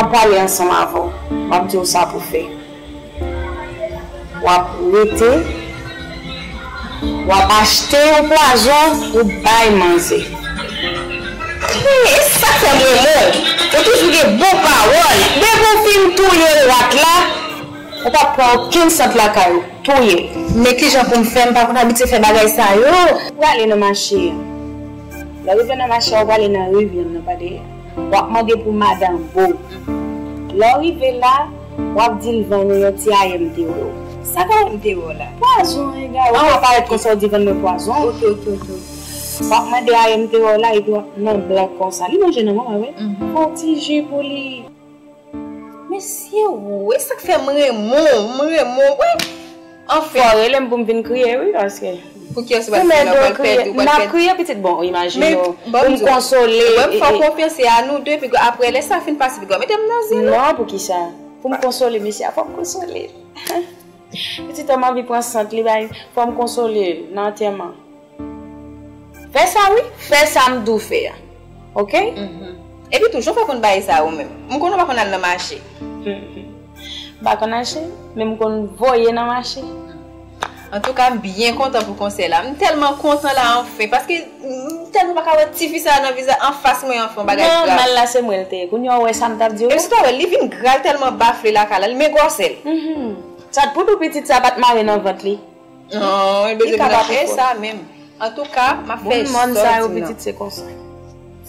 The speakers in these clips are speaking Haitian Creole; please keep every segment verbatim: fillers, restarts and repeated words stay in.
M ap pale ansanm avè w. M ap di w sa pou fè. W ap rete, w ap achte yon pwazon, ou bay manzè. Hey, e sa k fè m renmen w. Ou toujou gen bon pawòl. Depi w fin touye rat la, ou p ap pran okenn sant lakay ou. Touye l. Men kijan pou m fè, m pa konn abitye fè bagay sa yo. Ou prale nan mache a. Lè w rive nan mache a, ou prale nan ri vyann nan pa dèyè. W ap mande pou madanm ou. Lè w rive la, w ap di l vann ou yon ti ayèm te wè w. Sa k ayèm te wè w la? Pwazon, egare. An, w ap parèt konsa, w di vann mwen pwazon. Ok, ok, ok, ok. W ap mande ayèm te wè w la, epi w ap nan blan konsa. Li manje non, manman, wi. Mhm. Fè yon ti ji pou li. Mesye, wi, e sa k fè m renmen w, m renmen w, wi. Anfen. Fò w rele m pou m vin kriye, wi, paske. Pou kiyès ou pral kriye la, ou pral pèdi, ou pral pèdi. M ap kriye, pitit, bon, imajine w, pou m konsole. Wè, m fè w konfyans, se a nou de, pi apre, lè sa fin pase, pi gwa, mete m nan zen, non. Non, poukisa? Pou m konsole misye a, fò m konsole l. Pitit, m anvi pran sant li, bay, fò m konsole l nan antèman. Fè sa wi, fè sa m di w fè a. Oke? Mhm. Epi tou, jan w fè konn bagay sa ou menm? M konnen w pa konn al nan mache. M pa konn achte, men m konn voye nan mache. Antouka, m byen kontan pou konsèy la. M tèlman kontan la, anfen, paske m tèlman pa ka wè tifi sa a nan vizaj anfas mwen, anfen, yon bagay grav. Non, mal la se mwen l te ye. Kounye a w wè sa m t ap di w la? Epi si w ta wè, li vin gra, l tèlman bafle lakay la, li men gwosè l. Mhm. Sa t pou di w pitit sa pa t mare nan vant li. Non, li bezwen vin nan chofè. E sa menm. Antouka, m ap fè sa w di m nan. Bon, mòn sa yo pitit se konsa.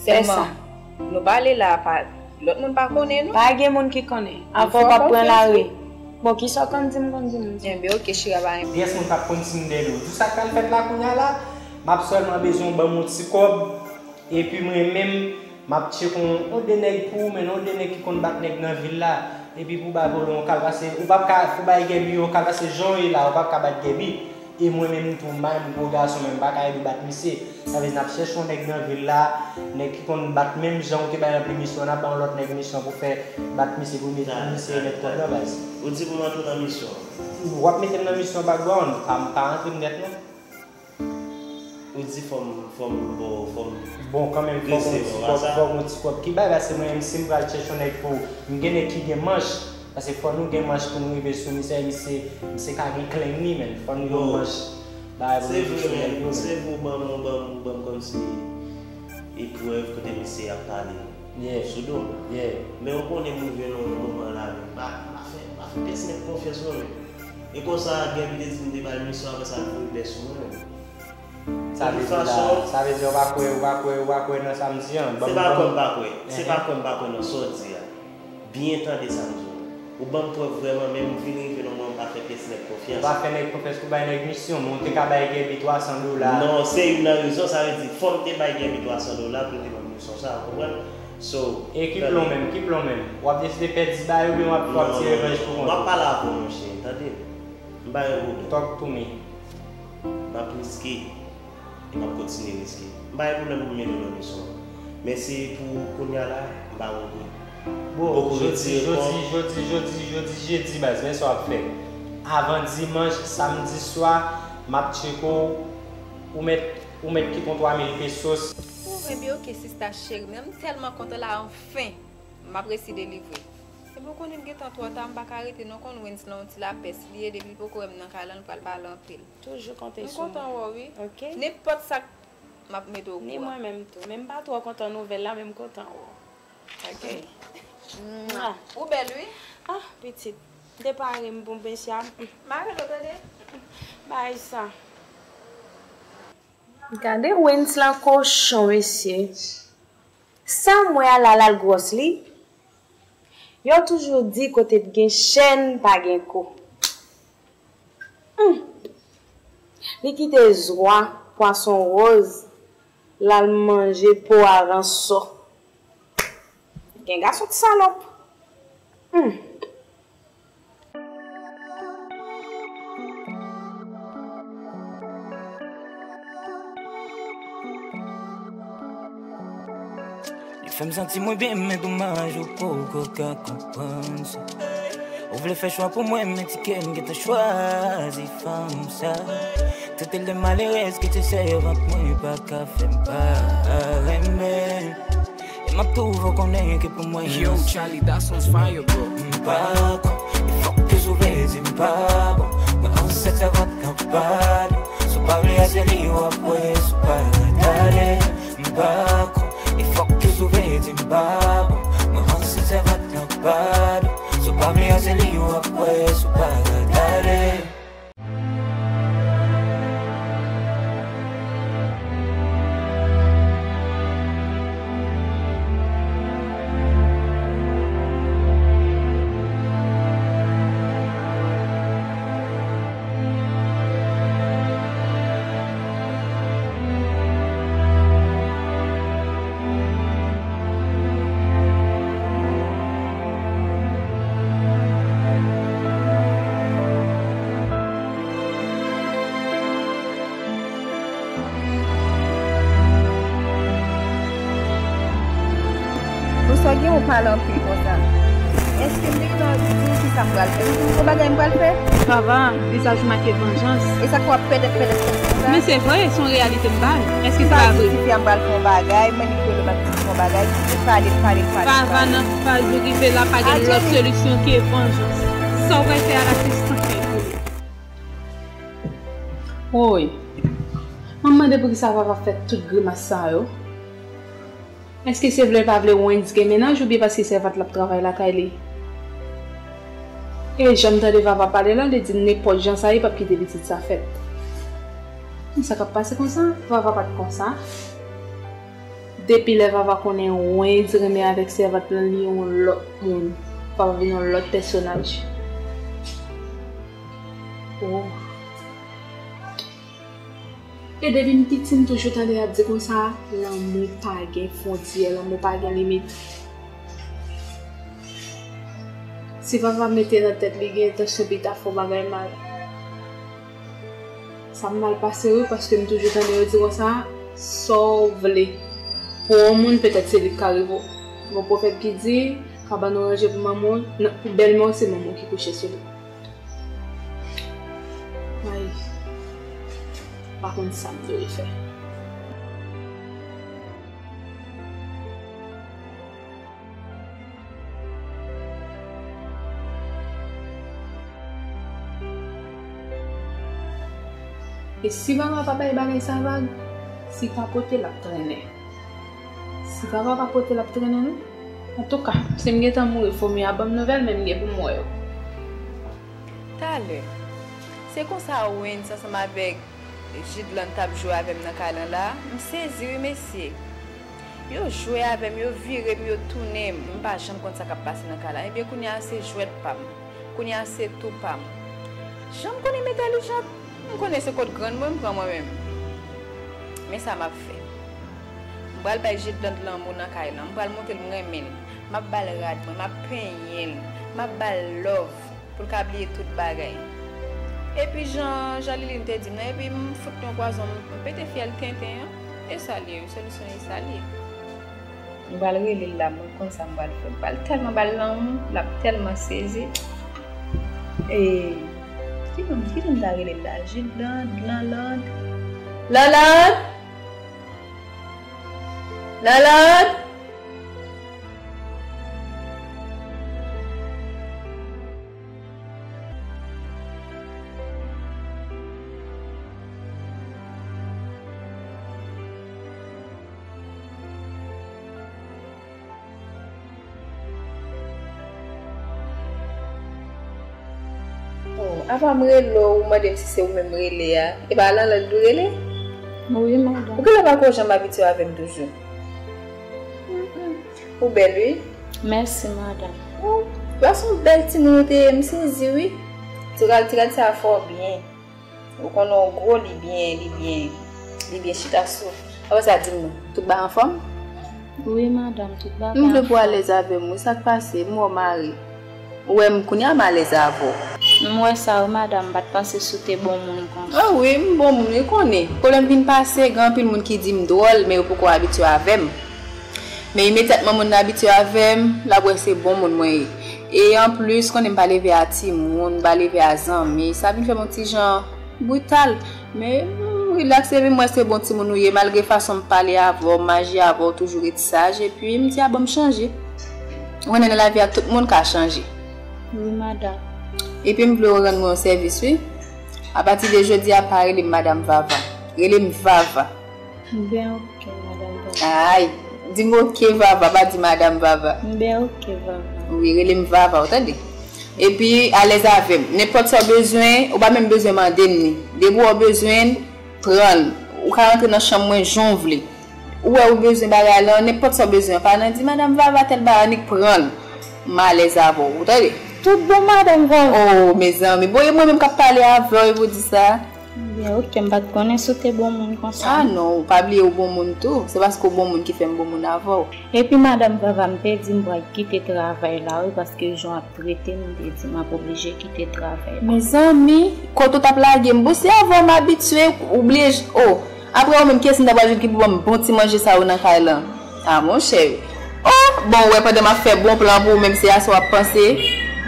Fè sa. Sèlman, nou pale la, pa, lòt moun pa konnen, non. Pa gen moun ki konnen. Anfen w p ap pran lari. Bon, kisa w konn di m, konn di m, di m. Enben, oke, chira pa enben. Pyès moun p ap konn si m dèyè w. Di sa k pral fèt la kounye a la, m ap sèlman bezwen w ban m yon ti kòb. Epi mwen menm, m ap tcheke yon, yon de nèg pou ou, men yon de nèg ki konn bat nèg nan vil la. Epi pou bay vòlò yon kal, paske ou p ap ka, pou bay Gèbi yon kal, paske jan w ye la, ou p ap ka bat Gèbi. E mwen menm tou, m pa yon gwo gason, men m pa ka ede w bat misye. Sa vle di, n ap chèche yon nèg nan vil la, nèg ki konn bat menm jan ou te bay Anpli misyon, n ap ba yon lòt nèg misyon pou fè bat misye, pou misye remèt kòb la, baz. Ou di pou m antre nan misyon an? W ap mete m nan misyon background, pa, m pa antre m nèt, non. Ou di fò m, fò m, bon, fò m. Bon, kanmenm, fò m yon ti kòb, fò m yon ti kòb ki bay, paske mwen menm, si m pral chèche yon nèg pou, m gen nèg ki gen manch, paske fò nou gen manch pou nou rive sou misye, misye, misye ka gen klenn li, men fò nou gen manch, bagay pou nou touche nèg yo, men. Se vre, men, se vre, ou ban m, ou ban m, ou ban m kòmsi eprèv kote misye ap pale. Yeah. Sou do m. Yeah. Men ou konnen m rive nan yon moman la, men m pa, m pa fè, m pa fè pyès nèg konfyans non, men. E konsa, Gèbi te di m te ba l misyon, apre sa, l voye bè sou mwen, men. Sa vle di la, sa vle di ou pa kwè, ou pa kwè, ou pa kwè nan sa m di an. Se pa kwè m pa kwè. Se pa kwè m pa kwè nan sa w di a. Byen tande sa m di w. Ou ban m prèv vrèman, men m vin rive nan moman m pa fè pyès nèg konfyans. Ou pa fè nèg konfyans pou bay nèg misyon, men ou te ka bay Gèbi twa san dola. Non, se youn nan rezon, sa vle di, fò m te bay Gèbi twa san dola pou l te ban m misyon sa, ou konprann? So, e ki plan w menm, ki plan w menm? W ap deside pèdi bagay oubyen w ap, w ap ti revanj pou kont ou? Non, non, non, non. M ap pale avè w, monchè, tande m. M pa gen pwoblèm. Talk to me. M ap riske. E m ap kontinye riske. M pa gen pwoblèm pou m mete w nan misyon an. Men se pou kounye a la, m pa gen goud. Bon, jodi, jodi, jodi, jodi, jodi, jedi, baz, men sa w ap fè. Avan dimanch, samdi swa, m ap tcheke w, ou mèt, ou mèt kite yon twa mil pesos. Oh, ebyen, oke, sista cheri, men m tèlman kontan la, anfen, m ap resi delivre. Ebyen, ou konnen l gentan twò ta, m pa ka rete non, konn Wens lan yon ti lapès li ye, depi l poko wè m nan kay la, l pral pale anpil. Toujou konte sou mwen. M kontan wè w, wi. Ok. Nenpòt sa k, m ap mete w okouran. Ni mwen menm tou. Men m pa twò kontan nouvèl la, men m kontan wè w. Ok. Mwa. Ou bèl, wi. Ah, pitit. M te pare m pou m mesye a. Mare l, ou tande? Bay sa. Gade Wens lan kochon, mesye. Sa m wè a la, l al gwòs li. Yo toujou di kote t gen chèn pa gen kou. Hmm. Li kite zwa pwason wòz, l al manje po a ransò. Gen gason t salòp. Hmm. Li fè m santi mwen byen, men domaj ou poko ka konprann sa. Ou vle fè chwa pou mwen, men ti kè m gentan chwazi fanm sa. Trete l de malerèz ki te sèvant mwen pa ka fè m pa renmen. E M ap twouve w konnen ke pou mwen. Yo, Charlie, that sounds fire, bro. M pa kwè, e fòk ke sou vle di m pa bon. Mwen ansent sèvant lan pa lou. Si w pa vle a se li w ap wè, si w pa gade. M pa kwè, e fòk ke sou vle di m pa bon. Mwen ansent sèvant lan pa lou. Si w pa vle a se li w ap wè, si w pa gade. Bonswa, gen ou pale anpil konsa. Èske m te gentan di w kisa m pral fè? M di w yon bagay m pral fè? Vava, vizaj ou make vanjans. E sa k w ap pèdèt, pèdèt konsa? Men se vre, se yon reyalite m ba l. Èske se pa vre? Tifi a m pral fè yon bagay, men li rele m ap di m fè yon bagay, li pale, pale, pale, Vava, pale. Nan faz ou rive la, pa gen lòt solisyon ke vanjans. Sa w pral fè a la, se san fè pou li. Woy. Mwen mande poukisa Vava fè tout grimas sa yo. Èske se vle l pa vle Wens gen mennaj oubyen paske sèvant l ap travay lakay li? E jan m tande Vava pale la, li di nenpòt jan sa ye, p ap kite pitit sa fèt. Men sa k ap pase konsa, Vava pa t konsa. Depi lè Vava konnen Wens renmen avèk sèvant lan, li yon lòt moun. Vava vin yon lòt pèsonaj. Oh. E depi m piti, m toujou tande y ap di konsa, lanmou pa gen fwontyè, lanmou pa gen limit. Si Vava mete nan tèt li gen entansyon pita fè yon bagay mal, sa mal pase wi, paske m toujou tande yo di konsa, sa w vle pou yon moun, petèt se li k ka rive w. Gon pwovèb ki di, kabann ou ranje pou manman w, nan, pou bèlmè w, se manman w ki kouche sou li. Ay, m pa konn sa m dwe fè. E si Vava pa bay bagay sa vag, si pa pote l ap trennen. Si Vava pa pote l ap trennen non. Antouka, si m gentan mouri, fomi a ban m nouvèl, men m gen pou m wè yo. Talè, se konsa Wens ansanm avèk Jidlan t ap jwe avè m nan kay lan la, m sezi wi mesye. Yo jwe avè m, yo vire m, yo tounen m, m pa janm konn sa k ap pase nan kay la. Ebyen kounye a se jwèt pa m, kounye a se tou pa m. Jan m konn entèlijant, m konnen se kot grann mwen m pran mwen menm. Men sa m ap fè. M pral bay Jidlan lanmou nan kay lan, m pral montre l m renmen l. M ap ba l rad mwen, m ap penyen l, m ap ba l love. Pou l ka bliye tout bagay. Epi jan, jan Liline te di m nan, epi m fout yon pwazon, m, m pete fyèl tenten an. E sa l ye, wi, solisyon e sa l ye. M pral rele l la, mwen konn sa m pral fè. M pral tèlman ba l lanmou, l ap tèlman sezi. E, ki non, ki non m ta rele l la? Jidland, Lanland. Lanland! Lanland! Oh, apa m rele w, ou mande m si se ou menm m rele a. E pa Lanland ou rele? Wi, madanm. Ou genlè pa ko janm abitye avè m toujou. Mm-mm. Ou bèl, wi. Mèsi, madanm. Oh, ou pa se yon bèl timoun ou te ye, m sezi, wi. Ti rad, ti rad sa fè w byen. Ou konnen w gwo, li byen, li byen, li byen chita sou. Apre sa, di m non, tout bagay anfòm? Wi, madanm, tout bagay anfòm. M vle pou w alèz avè m, wi, sa k pase? M wè w mare. Ou wè m kounye a m alèz avè w. M wè sa wi, madanm, m pa t panse si w te bon moun konsa. Ah wi, m bon moun, wi, konnen. Pwoblèm vin pase, gen anpil moun ki di m dwòl, men yo poko abitye avè m. Men imedyatman moun nan abitye avè m, l ap wè se bon moun mwen ye. E anplis, konnen m pa leve a timoun, m pa leve a zanmi, sa vin fè m yon ti jan brital. Men, Rilaks, epi m wè se bon timoun ou ye, malgre fason m pale avè w, m aji avè w, toujou ret saj, epi m di, a bon, m chanje. Ou konnen nan lavi a, tout moun ka chanje. Wi, madanm. Epi m vle w rann mwen yon sèvis, wi. Apati de jodi a, pa rele m Madanm Vava. Rele m Vava. Ben, ok, Madanm Vava. Ay, di m ok, Vava, pa di Madanm Vava. Ben, ok, Vava. Wi, rele m Vava, ou tande? Epi, alèz avè m. Nenpòt sa w bezwen, ou pa menm bezwen mande m ni. Depi w bezwen, pran l. Ou ka rantre nan chanm mwen jan w vle. Ou wè ou bezwen bagay lan, nenpòt sa w bezwen. Pa nan di, Madanm Vava, tèl bagay, annik pran l. M alèz avè w, ou tande? Tout bon, Madanm Vava. Oh, mezanmi. Bon, e mwen menm k ap pale avè w, e pou di sa. Ebyen, ok, m pa t konnen si w te bon moun konsa. Ah non, pa bliye ou bon moun tou. Se paske w bon moun ki fè m bon moun avè w. Epi, Madanm Vava, m te di m pral kite travay la, wi, paske jan w ap trete m, m te di m ap oblije kite travay la. Mezanmi, kote w t ap lage m? Bon, se avè w m abitye, ou bliye, oh. Apre ou menm, kiyès m ta pral jwenn ki pou ban m bon ti manje sa yo nan kay lan? Ah, monchè. Oh, bon, ou wè, pandan m ap fè bon plan pou ou menm, se a sa w ap panse?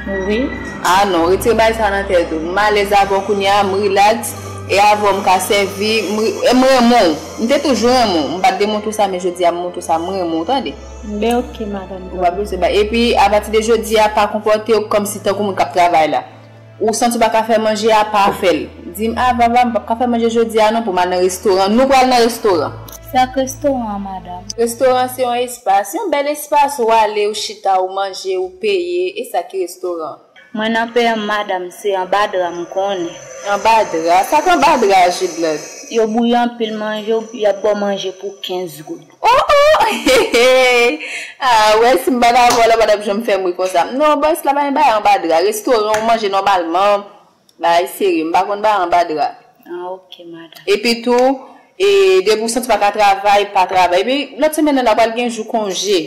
Wi. Ah non, retire bagay sa nan tèt ou. M alèz avè w kounye a, m rilaks, e avè w m ka sèvi, m ri- e m renmen w. M te toujou renmen w. M pa t demontre w sa, men jodi a m montre w sa, m renmen w, tande? Ben, ok, Madanm Vava. Ou pa bezwen bay. Epi, apati de jodi a, pa konpòte w kòmsi tankou moun k ap travay la. Ou santi w pa ka fè manje a, pa fè l. Di m, a, Vava, m p ap ka fè manje jodi a non, pou m al nan restoran. Nou pral nan restoran. Sa k restoran an, madanm? Restoran se yon espas, yon bèl espas ou ale, ou chita, ou manje, ou peye. E sa ki restoran. Mwen nan peye m, madanm, se anba dra m konnen. Anba dra? Sa k anba dra a, Jidlòt? Yo bouyi anpil manje, y ap ba w manje pou kenz goud. Oh, oh! Ah, wè, si m pa t avè w la, w pa t ap janm fè m ri konsa. Non, bòs la pa gen bagay anba dra. Restoran, ou manje nòmalman. Bagay serye, m pa konn bagay anba dra. Ah, ok, madanm. Epi tou, e, depi w santi w pa ka travay, pa travay. Epi, lòt semèn nan, la pral gen jou konje.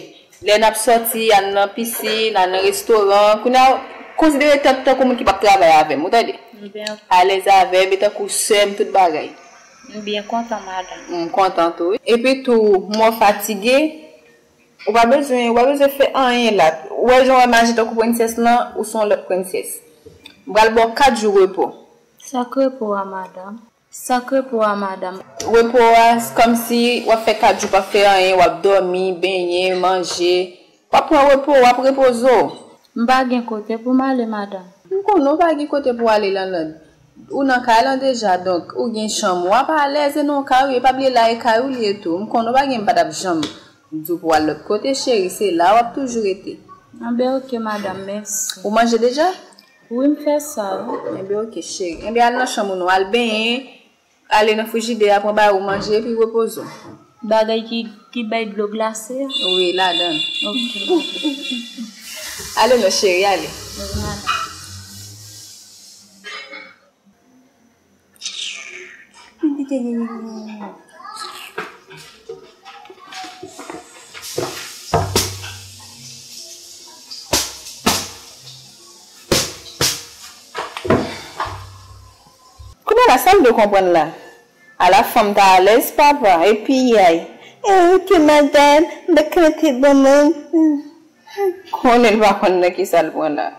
Lè n ap sòti, al nan pisin, al nan restoran. Kounye a, konsidere tèt tankou moun ki p ap travay avè m, ou tande? M byen. Alèz avè m, e tankou sè m, tout bagay. M byen kontan, madanm. M kontan tou, wi. Epi tou, m wè w fatige, ou pa bezwen, ou pa bezwen fè anyen la. Ou wè jan w ap mache tankou prensès lan, ou se yon lòt prensès. M pral ba w kat jou repo. Sa k repo a, madanm? Sa k repo a, madanm? Repo a, se kòmsi w ap fè kat jou p ap fè anyen, w ap dòmi, benyen, manje. W ap pran repo, w ap repoze w. M pa gen kote pou m ale, madanm. M konnen w pa gen kote pou w ale, Lanlàn. Ou nan kay lan deja, donk, ou gen chanm ou ap alèz, e nan yon kay ou ye, pa bliye la e kay ou li ye tou. M konnen w pa gen, m pa t ap janm di w pou w al lòt kote, cheri, se la w ap toujou rete. Anben, ok, madanm, mèsi. Ou manje deja? Wi, m fè sa, wi. Enben, ok, cheri. Enben, al nan chanm ou non, al benyen, ale nan frijidè a, pran bagay ou manje, epi repoze w. Bagay ki, ki bay dlo glase a? Wi, ladan l. Ok, madanm. Ale non, cheri, ale. Wi, madanm. Kounye a la, sa l dwe konprann la? Ala fanm ta alèz, papa, epi yay. E, ok, madanm, m pa ka rete bon moun. Konnen l pa konn nan kisa l pran la.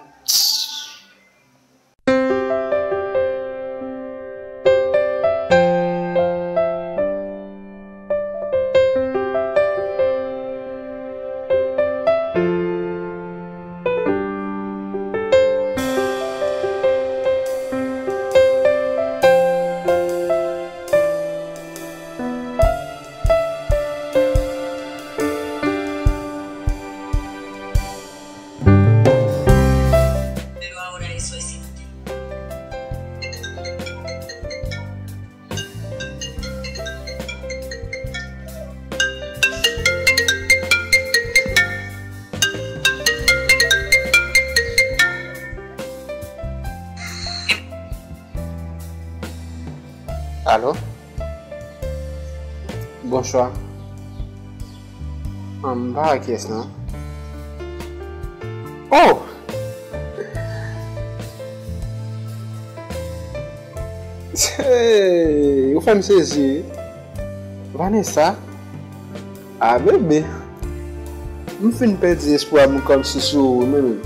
Alo? Bonswa. An, m pa wè kiyès non. Oh! Hey, ou fè m sezi wi. Vanessa? A bebe. M fin pèdi espwa m kòmsi sou ou menm.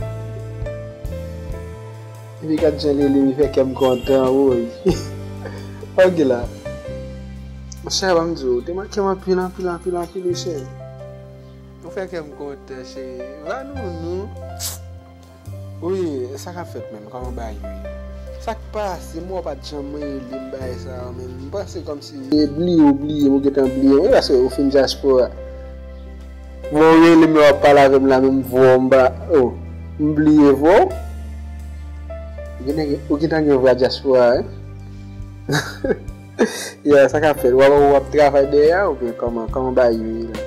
Epi gad jan li rele m, li fè kè m kontan, woy. Ok la. Monchè, ban m di w, ou te manke m anpil, anpil, anpil, anpil, mesye. Ou fè kè m kontan, cheri. Va nou, nou. Wi, sa k ap fèt menm? Kòman bagay yo ye? Sa k pase? M wè w pa t janm rele m bagay sa yo menm. M panse kòmsi e bliye w bliye m, ou gentan bliye m. Wi, paske ou fin dyaspora. Bon, ou rele m, w ap pale avè m la menm vwa w m pa, oh, m bliye vwa w. Ou gentan gen, ou gentan gen vwa dyaspora, wi. Yeah, sa k ap fèt? W ap, w ap travay dèyè a oubyen kòman, kòman bagay yo ye la?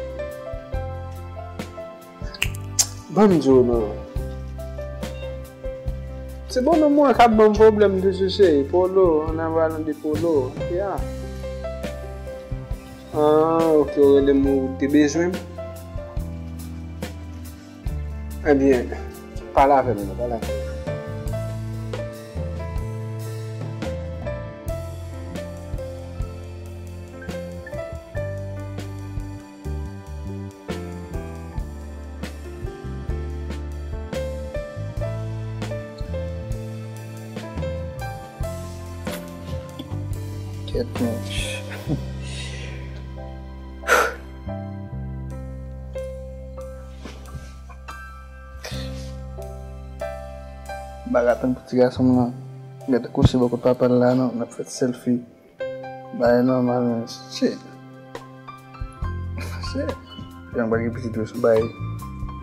Ban m di w non. Se bonòm mwen k ap ban m pwoblèm toujou, cheri. Polo, an avalon de Polo. Yeah. Ah, ok, ou rele m, ou te bezwen m? Ebyen, pale avè m non, pale avè m. Kèt, men. M pa ka tann pou ti gason m nan. Gade kouche bò kot papa l la non, n ap fè selfie. Bagay nòmal, men shit. Shit. Yon bagay pitit yo sou bagay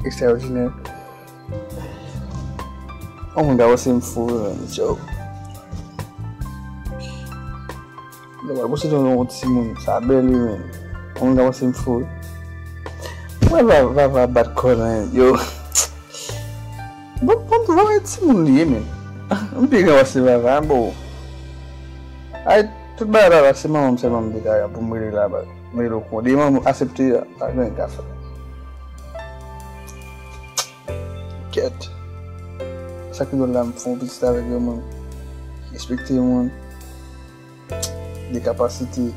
ekstraòdinè. Yon moun ka panse m fou, men, yo. Yo pa panse m yon timoun, sa bèl wi, men. Yon moun ka panse m fou. Mwen va, va, va bat kò nan yo. Bon, bon, bon, e timoun li ye, men. M pi gran pase Vava, bon. Ay, tout bagay Vava, se manman m sèlman m te ka, pou m rele la, ba. M rele w konde, manman m aksepte, pa gen ka fè. Kèt. Sa ki dwòl la, m fè yon pitit avèk yon moun. Respekte moun. De kapasite.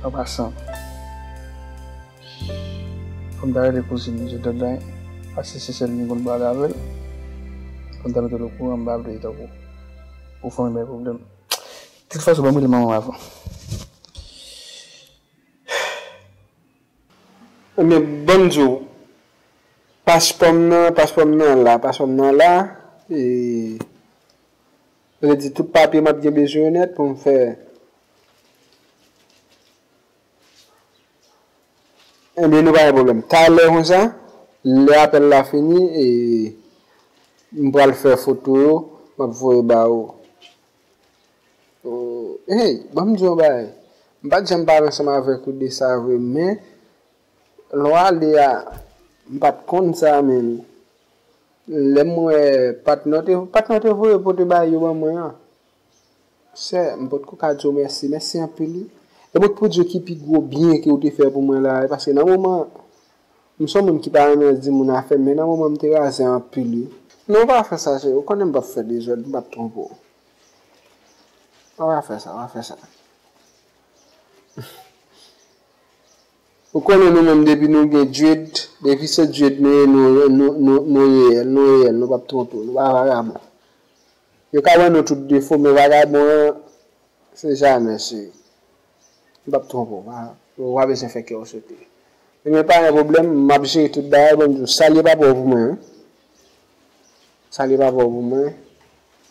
An pasan. Fò m ta rele kouzin li, Jodad la, paske se sèl li m konn pale avè l. Fò m ta mete l okouran, m pa vle tankou pou fanmi bay pwoblèm. Tout fason, ban m rele manman m avan. Ebyen, ban m di w, paspò m nan, paspò m nan la, paspò m nan la, e, vle di tout papye m ap gen bezwen yo nèt pou m fè. Ebyen, nou pa gen pwoblèm. Talè konsa, lè apèl la fini, e, m pral fè foto yo, m ap voye ba ou. Oh, hey, ban m di w yon bagay. M pa t janm pale ansanm avèk ou de sa vre, men lè w ale a, m pa t konn sa, men lè m wè patnè w te, patnè w te voye pote bagay yo ban mwen an. Sè, m potko ka di w mèsi, mèsi anpil wi. E mwen t pou di w ki pi gwo byen ke w te fè pou mwen la, paske nan moman, m se yon moun ki pa renmen di moun afè m, men nan moman m te raze anpil wi. Non, w pa fè sa, cheri, ou konnen m p ap fè dezòd, m p ap twonpe w. W pa fè sa, w pa fè sa. Ou konnen nou menm depi nou gen dread, depi se dread nou ye, nou, nou, nou, nou reyèl, nou reyèl, nou p ap twonpe w, nou pa vagabon. Yo ka wè nou tout defo, men vagabon an, se jamè, cheri. M p ap twonpe w, pa, ou pa bezwen fè kè w sote. Ebyen, pa gen pwoblèm, m ap jere tout bagay, bon, salye papa w pou mwen, wi. Salye papa w pou mwen.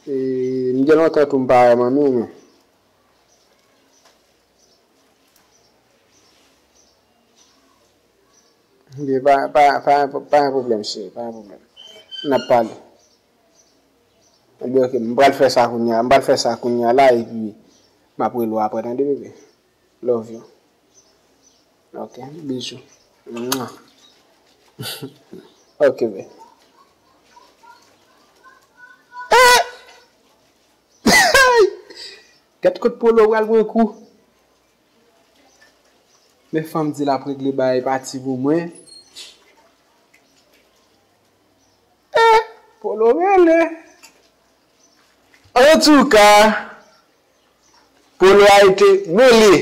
E, m gen lontan tou m pa wè manmi w, men. Ebyen, pa, pa, pa, pa gen pwoblèm, cheri, pa gen pwoblèm. N ap pale. Ebyen, ok, m pral fè sa kounye a, m pral fè sa kounye a la, epi m ap rele w apre, tande, bebe? Love you. Ok, bijou. Mwa. Ok, be. Gad kot Polo pral pran kou. Men fanm di l ap regle bagay pati pou mwen. Eh, Polo rele. Antouka, Polo a rete mele.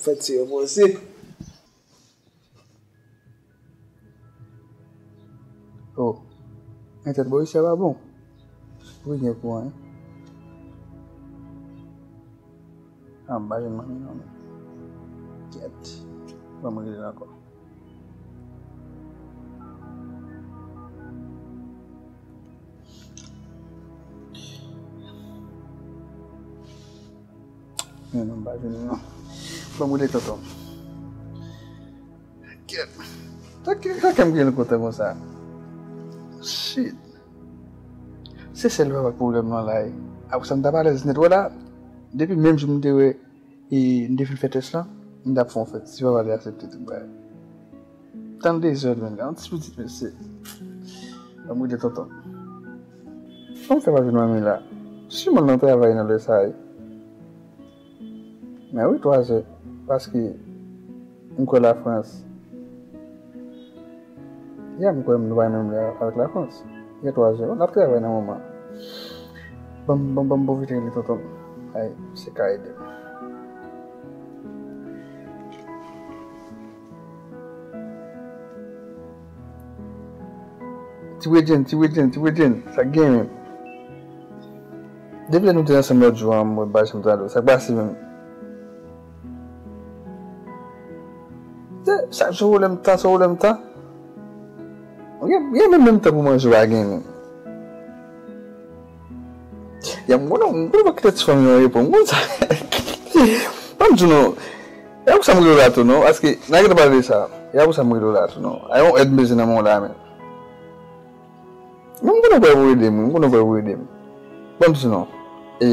Fè ti repoze. Oh. Men tèt Boris la pa bon. Wi, gen kouran, wi. Ah, m pa jwenn manmi non, men. Kèt. Ban mwen rele l ankò. Men non, m pa jwenn li non. Ban m rele tonton. Kèt. Sa kè, sa kè m gen kontan konsa. Shit. Se sèl papa k pwoblèm nan la, wi. Apre sa, m t ap alèz nèt. Wè la, depi menm jou m te wè, e, m te fin fè tès lan, m t ap fè yon fèt. Si papa te aksepte tout bagay. Tan dezòd, menm. Yon ti pitit, mesye. Ban m rele tonton. Kòman fè pa jwenn manmi la? Siman l nan travay nan lè sa, wi. Men wi, twa zè, paske m kwè Lafrans. Ya, m kwè nou pa menm lè avèk Lafrans. Ya, twa zè, n ap travay nan moman. Ban m, ban m, ban m pwofite li tonton. Ay, se ka ede m. Ti Bredjenn, Ti Bredjenn, Ti Bredjenn, sa k gen menm? Depi lè nou te ansanm lòt jou an, mwen pa janm tande w. Sa k pase menm? Se, chak jou ou lè m tan, se ou lè m tan. Ou gen, gen menm, menm tan pou manje w pa gen menm. Ya, m konnen, m konnen w pa kite ti fanm yo repo, m konn sa. Ban m di w non. E pou sa m rele w la tou non, paske n a gentan pale de sa. E pou sa m rele w la tou non. A yon èd m bezwen nan men w la menm. Men m konnen w prè pou ede m, m konnen w prè pou ede m. Ban m di w non. E,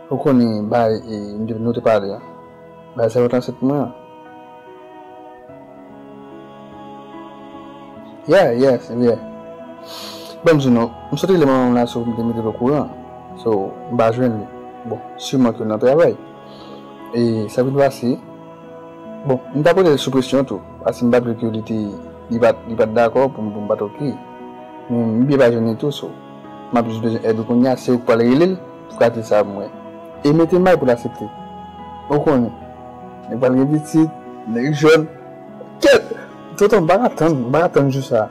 ou konnen bagay, e, nou te, nou te pale a. Bagay sa yo te ansent pou mwen an. Yeah, yes, yeah. Ban m di w non, m sot rele manman m la sou pou m te mete l okouran. So, m pa jwenn li. Bon, siman ke l nan travay. E sa vin pase. Bon, m t ap rele l sou presyon tou. Paske m pa t vle ke li te, li pa t, li pa t dakò pou m, pou m pa t oke. Men m byen pa jwenn li tou, so. M ap jis bezwen èd ou kounye a, se ou k pral rele l pou ka di l sa pou mwen. E mete may pou l aksepte. Ou konnen. Nèg pral gen pitit, nèg jèn. Kèt! Tonton, m pa ka tann, m pa ka tann jou sa.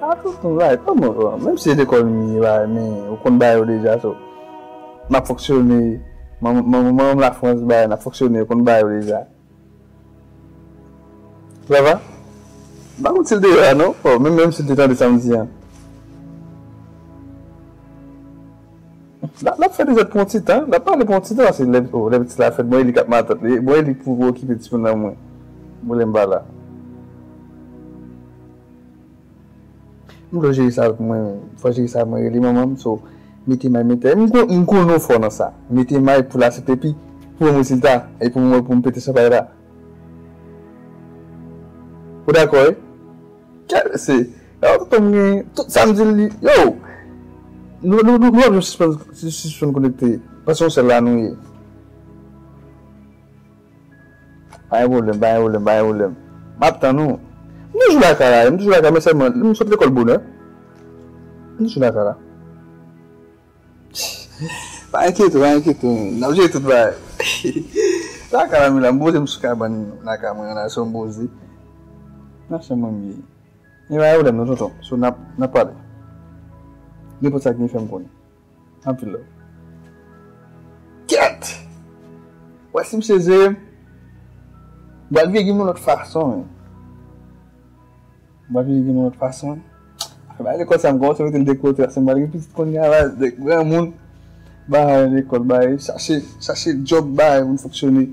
A tonton, bay, kòman, menm si se lekòl m ye, bay, men ou konn bagay yo deja, so. N ap fonksyone, manman, manman, manman m Lafrans, bay, n ap fonksyone, ou konn bagay yo deja. Vava? M pa konn si l te la non. Oh, menm, menm si l te tande sa m di an. L ap, l ap fè dezòd pou yon ti tan. L ap pale pou yon ti tan, paske lè, oh, lè pitit la fèt, bon, e li k ap matant li. Bon, e li k pou, pou okipe timoun nan mwen. Bon, lè m pa la. M vle w jere sa pou mwen, fò w jere sa pou mwen, rele manman m, so, mete may, mete, m kon-, m konnen w fò nan sa. Mete may pou l aksepte, epi pou mwen rezilta, e pou mwen, pou m pete chanpay la. Ou dakò, wi? Kè, se, la, tonton m gen, tout sa m di l, li, yo! Nou, nou, nou, nou ap sispann, sispann konekte, paske yon sèl la nou ye. Pa gen pwoblèm, pa gen pwoblèm, pa gen pwoblèm. M ap tann ou. M toujou lakay la, m toujou lakay, men sèlman, m sot lekòl bonè. M toujou lakay la. Pa enkyete w, pa enkyete w. N ap jere tout bagay. Lakay la, m la, m poze m sou kabann lakay mwen an la, se yon poze. Nan chanm mwen m ye. Men pa gen pwoblèm non, tonton. So, n ap, n ap pale. Nenpòt sa k gen, fè m konnen. Anpil love. Kèt! Wè si misye jere m, m pral vire gim yon lòt fason, men. M pral vire gim yon lòt fason. Afè bagay lekòl sa, m kòmanse mete l de kote, paske m pral gen pitit kounye a, bagay de granmoun. Bagay lekòl, bagay, chache, chache djòb, bagay, pou n fonksyone.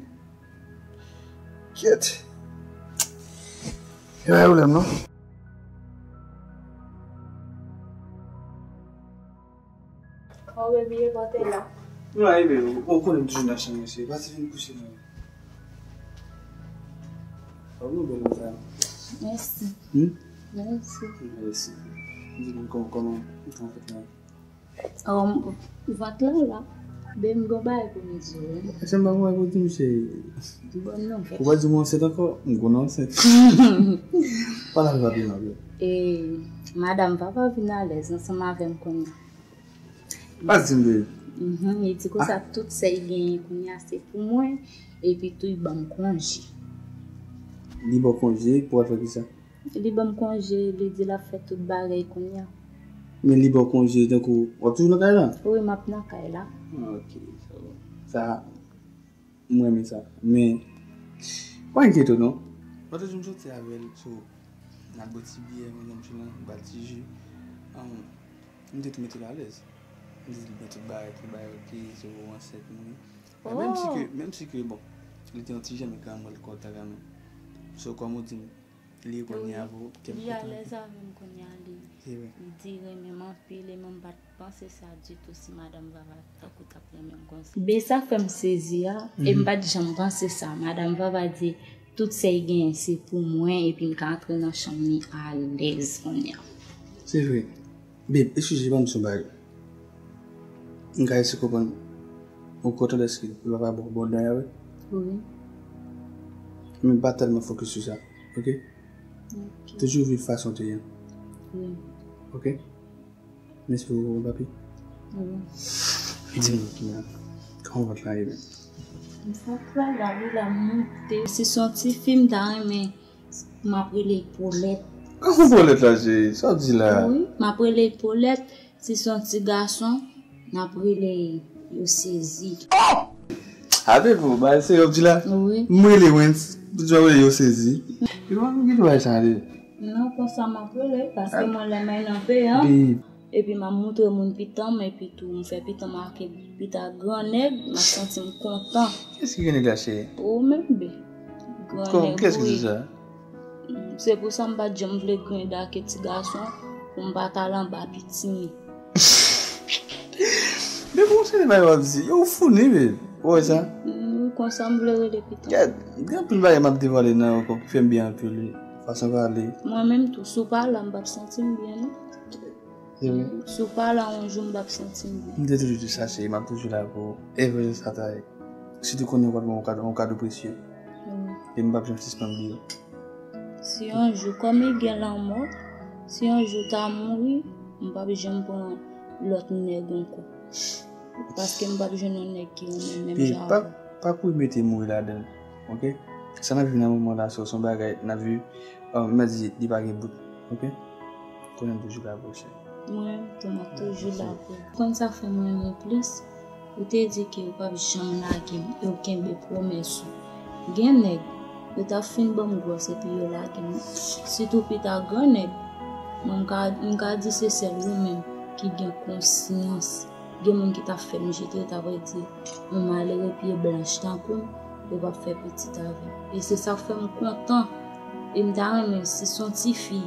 Kèt! Yo, pa gen pwoblèm, non. Oh, baby, e pa w te la. Non, e byen, ou, ou konnen m toujou nan chanm, mesye. Pati vin kouche, non. Oh, nou bèl, sa. Mèsi. Hmm? Mèsi. Mèsi. Di m kòman, kòman, kòman fèt la? Um, vant lan la. Ben, m gon bagay pou m di w, wi. Èske m pa gon bagay pou w di m, cheri? Bòn nouvèl. Ou pa di m ansent ankò? M konnen w ansent. Pale avè m, bebe. E, madanm papa vin alèz ansanm avè m kounye a. Pa di m, bebe. Mhm, li di konsa tout sa l genyen kounye a se pou mwen, epi tou li ban m konje. Li ba w konje pou w al fè kisa? Li ban m konje, li di l ap fè tout bagay kounye a. Men li ba w konje, tankou, w ap toujou nan kay la? Wi, m ap nan kay la. Ah, ok, sa bon. Sa, m renmen sa. Men, pa enkyete w non. Lòt jou m soti avè l, so, n ap bwè ti byè, mwen menm tou la, m ba l ti ji. Ahn, m te tou mete l alèz. M te di l byen tout bagay, tout bagay ok, so, ou ansent mwen. Men menm si ke, menm si ke, bon, li te yon ti jan, men kanmenm, mwen l kontan kanmenm. So, kòm ou di m, li konnen avè w, kè m kontan. Li alèz avè m kounye a, li, li di renmen m anpil, e mwen m pa t panse sa ditou si madanm Vava tankou t ap renmen m konsa. Be sa fè m sezi a, e m pa t janm panse sa. Madanm Vava di, tout sa y genyen se pou mwen, epi m ka antre nan chanm li alèz kounye a. Se vre. Babe, eskize, ban m di w yon bagay. M ka eseye konprann ou kontan dèske papa ba w bon dan, wi. Wi. Men pa tèlman fokis sou sa, ok? Ok. Toujou viv fason w te ye an. Wi. Ok? M espere w konprann, papi. Wi. Di m, kòman vant la ye menm? Vant la, la, wi, la monte. Si se yon ti fi, m ta renmen, m ap rele Polèt. Kòman Polèt la, cheri? Sa w di la? Wi, m ap rele Polèt. Si se yon ti gason, n ap rele Yo Sezi. Ape pou, ba, se yo di la? Wi. M rele Wens, pou di w rele Yo Sezi. Yo, m gen bagay sa de. Non, konsa m ap rele, paske mwen lè mwen nan peyi an. Babe. Epi m ap moutre moun pitan m, epi tou m fè pitan m ake pita gran nèg, m ap santi m kontan. Kiyès ki gen nèg la, cheri? Ou menm, be. Gran nèg, wi. Kiyès ki di sa? Se pou sa m pa t janm vle griyen ake ti gason, pou m pa t al anba pitimi. Men bon, se bagay w ap di. Yo, ou fou, ni, babe. Ou wè sa? Wi, konsa m vle rele pitan. Gad, gen anpil bagay m ap devwale nan yo ki fè m byen anpil, wi. Fason pale. Mwen menm tou, si w pa la, m p ap santi m byen, non. Se vre. Si w pa la yon jou, m p ap santi m byen. M te toujou di sa, cheri, m ap toujou la pou ou. E vre, sa ta ye. Sitou kounye a w ap ban yon kado, yon kado presye. Wi. E m p ap janm sispann bliye w. Si yon jou, kòm e gen lanmò, si yon jou ta mouri, m p ap janm pran lòt nèg ankò. Paske m p ap jwenn yon nèg ki renmen m menm jan avè w. Pa, pa kouri mete mouri ladan l, ok? Sa n ap viv nan moman la, se yon bagay n ap viv, euh, m ap di, li pa gen bout, ok? Konnen m toujou la pou ou, cheri. Mwen tou, m ap toujou la pou ou. Konn sa fè m renmen w plis? Ou te di ke ou p ap janm lage m e ou kenbe pwomès ou. Gen nèg, yo t ap fin ban m gwòs epi yo lage m. Sitou pita gran nèg, mwen m ka, m ka di se sèl ou menm ki gen konsyans. Gen moun ki t ap fè m jete, yo t ap redi yon malere pye blanch tankou m, yo p ap fè pitit avè m. E se sa k fè m kontan. E m ta renmen, si se yon tifi,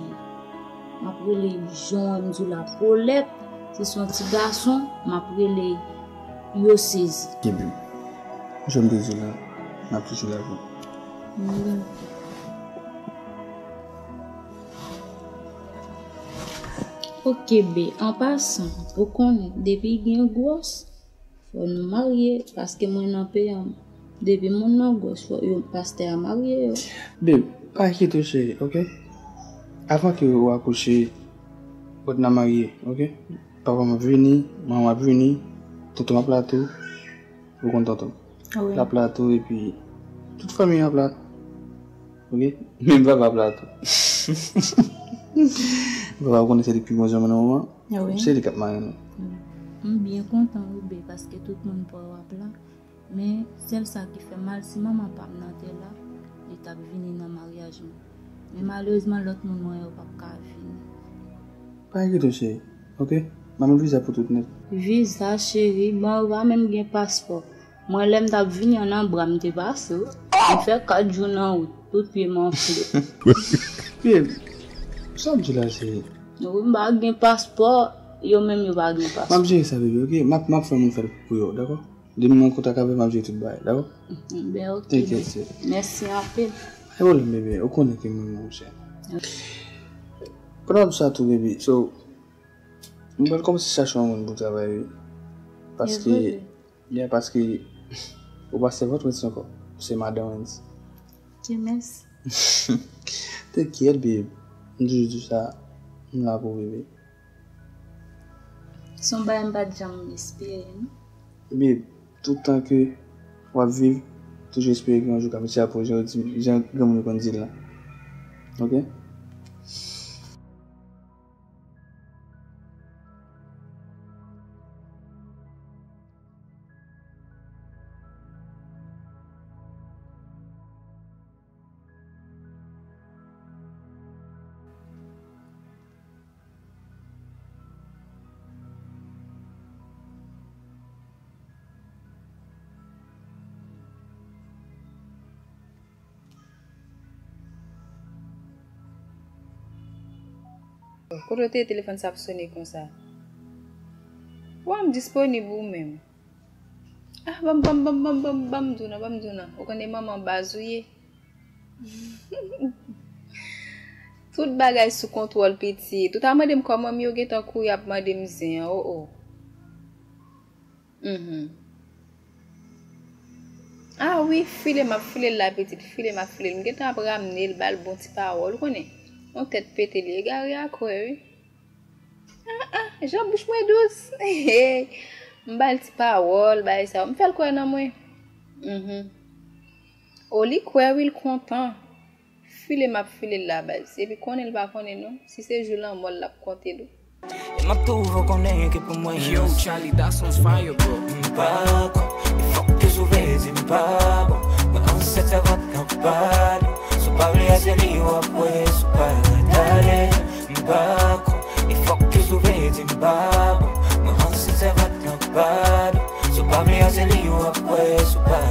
m ap rele jan m di w la, Polèt. Si se yon ti gason, m ap rele Yo Sezi. Kenbe m. Jan m te di w la, m ap toujou la pou ou. Wi. Ok, be, an pasan, ou konnen, depi gen gwòs, fò nou marye, paske mwen nan peyi an, depi moun nan gwòs, fò yo, pastè a marye yo. Babe, pa enkyete w, cheri, ok? Avan ke ou akouche, fòk n a marye, ok? Papa m ap vini, manman m ap vini, tonton m ap la tou, ou konn tonton m. Wi. L ap la tou, epi tout fanmi an ap la. Ok? Menm papa ap la tou. Papa, ou konnen se li ki pi bon zanmi nan moman. Wi. Se li k ap marye nou. Wi. M byen kontan, wi, be, paske tout moun pa w ap la. Men, sèl sa ki fè m mal, si manman pa m nan te la, li t ap vini nan maryaj mwen. Men malerezman, lòt moun mwen yo p ap ka vini. Pa enkyete w, cheri, ok? M ap met viza pou tout nèt. Viza, cheri? Bon, ou pa menm gen paspò. Mwen, lè m t ap vini an, nan bra m te pase w. M fè kat jou nan wout, tout pye m anfle. Babe, sa w ap di la, cheri? Wi, m pa gen paspò, yo menm yo pa gen paspò. M ap jere sa, baby, ok? M ap, m ap fè moun fè l pou yo, dakò? Depi m an kontak avè w, m ap jere tout bagay, dakò? Ben, ok. Tenkèt, cheri. Mèsi anpil. Pa gen pwoblèm, baby, ou konnen ke m renmen w, cheri. Pandan w ap di sa tou, baby, so, m pral kòmanse chache yon moun pou travay, wi. Paske, yeah, paske ou pa sèvant Wens ankò, ou se madan Wens. James. Tenkèt, babe. M toujou di w sa, m la pou ou, bebe. Se yon bagay m pa t janm espere, non. Babe, tout tan ke w ap viv, toujou espere ke yon jou w ka mete chapo, jan yo di, jan granmoun yo konn di l la. Ok? Kote w te ye telefòn sa ap sone konsa? Wa m disponib ou menm. Ah, ban m, ban m, ban m, ban m, ban m, ban m di w non, ban m di w non. Ou konnen manman baz ou ye. Tout bagay sou kontwòl pitit. Ou ta mande m kòman m ye, ou gentan kouri ap mande m zen an, o o. Mhm. Ah wi, file m ap file l la pitit, file m ap file l. M gentan ap ramne l, ba l bon ti pawòl, ou konnen. Yon tèt pete li egare a kwè wi. Ah ah, jan bouch mwen dous. M ba l ti pawòl, bagay sa yo. M fè l kwè nan mwen. Mhm. O, li kwè wi, l kontan. File m ap file l la baz. Epi konnen l pa konnen non. Si se jou lanmò l l ap konte l wi. E m ap touvo konnen ke pou mwen. Yo, Charlie, that sounds fire, bro. M pa kwè, e fòk ke sou vle di m pa bon. Mwen ansent sèvant nan pa dou. Sou pa vle a se li w ap wè, sou pa rad ale. M pa kwè, e fòk ke sou vle di m pa bon. Mwen ansent sèvant nan pa dou. Sou pa vle a se li w ap wè, sou pa